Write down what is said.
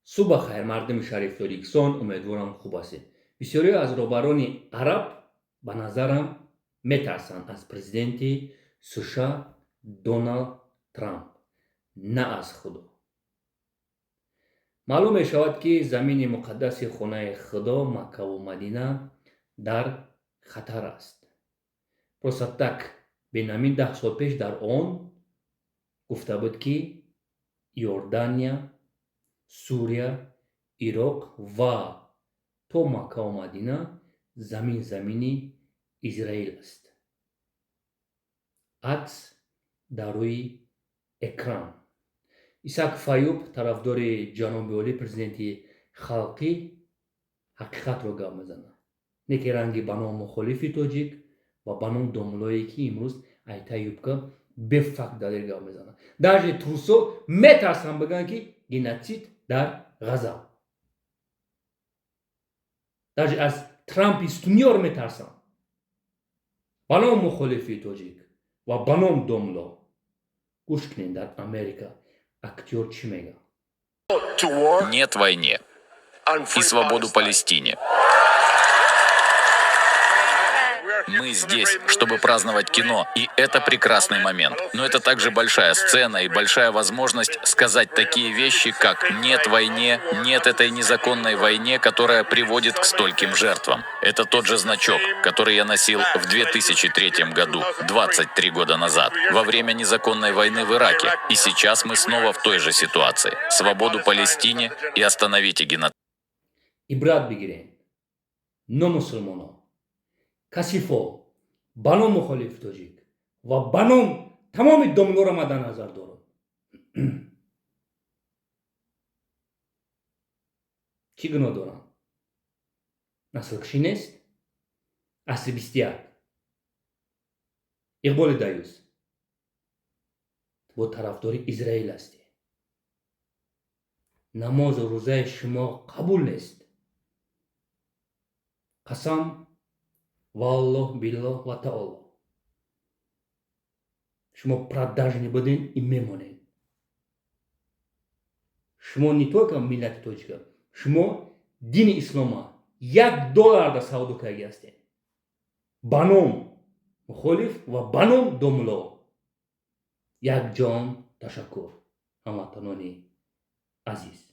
Субҳ бахайр, мардуми шарифи Тоҷикистон, умедворам, хуб ҳастед. Бисёриҳо аз роҳбарони араб, ба назарам, метарсанд аз президенти США Доналд Трамп, на аз Худо. Маълум мешавад, ки замини муқаддаси хонаи Худо, Маккаву Мадина, дар хатар аст. Просто так Бенамин 10 сол пеш дар он гуфта буд, ки Иордания, Сурия, Ироқ ва то Маккаву Мадина замин замини Израил аст. Акс дар рӯи экран. Исаак Фаюб, тарафдори ҷаноби олӣ, президенти халқӣ, ҳақиқатро гап мезанад, не ки ранги ба ном мухолифи тоҷик ва ба ном домулое, ки имрӯз айта юбка бефакт далел гап мезанад. Даже трусо метарсанд бигӯянд, ки геноцид дар Ғаза. Даже аз Трампи сутенёр метарсанд. Ба ном мухолифи тоҷик ва ба ном домло, гӯш кунед, дар Америка актёр чӣ мегӯяд. Нет войне и свободу Палестине. Мы здесь, чтобы праздновать кино, и это прекрасный момент. Но это также большая сцена и большая возможность сказать такие вещи, как «нет войне», «нет этой незаконной войне, которая приводит к стольким жертвам». Это тот же значок, который я носил в 2003 году, 23 года назад, во время незаконной войны в Ираке. И сейчас мы снова в той же ситуации. Свободу Палестине и остановите геноцид. Ибрат бигирем, номусулмоно, касифо, ба ном мухолифи тоҷик ва ба ном тамоми домлоро ман дар назар дорам. Чӣ гуноҳ дорам? Наслкушӣ нест? Асри 21, Иқболи Даюс, бо тарафдори Израил ҳастӣ. Намозу рӯзаи шумо қабул нест. Қасам, валлоҳ, биллоҳ ва таоло, шумо продажный будем и мемонед. Шумо не только миллати тоҷика, шумо дини ислома 1 долларда савдо кардаги ҳастед. Ба ном мухолиф ва ба ном домло, як ҷон ташаккур, ҳамватанони азиз.